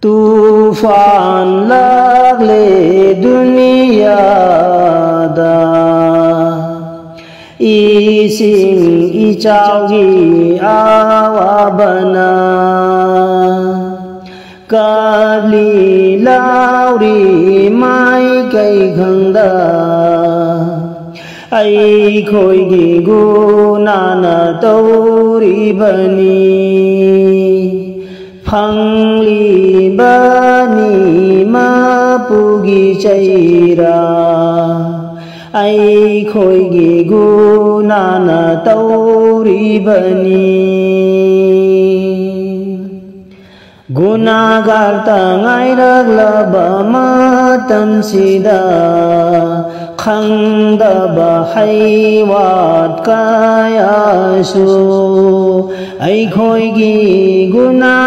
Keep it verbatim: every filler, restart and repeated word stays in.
ꯇꯨꯐꯥꯟ ꯂꯥꯛꯂꯦ ꯗꯨꯅꯤꯌꯥꯗ, ꯏꯁꯤꯡ ꯏꯆꯥꯎꯒꯤ ꯑꯋꯥꯕꯅ ꯀꯞꯂꯤ ꯂꯥꯎꯔꯤ ꯃꯥꯏꯀꯩ ꯈꯪꯗ, ꯑꯩꯈꯣꯏꯒꯤ ꯒꯨꯅꯥꯅ ꯇꯧꯔꯤꯕꯅꯤ꯫ ꯐꯪꯂꯤꯕꯅꯤ ꯃꯄꯨꯒꯤ ꯆꯩꯔꯥ, ꯑꯩꯈꯣꯏꯒꯤ ꯒꯨꯅꯥꯅ ꯇꯧꯔꯤꯕꯅꯤ꯫ ꯒꯨꯅꯥꯒꯥꯔꯇ ꯉꯥꯏꯔꯛꯂꯕ ꯃꯇꯝꯁꯤꯗ, ꯈꯪꯗꯕ ꯍꯩꯋꯥꯠ ꯀꯌꯥꯁꯨ ꯑꯩꯈꯣꯏꯒꯤ ꯒꯨꯅꯥ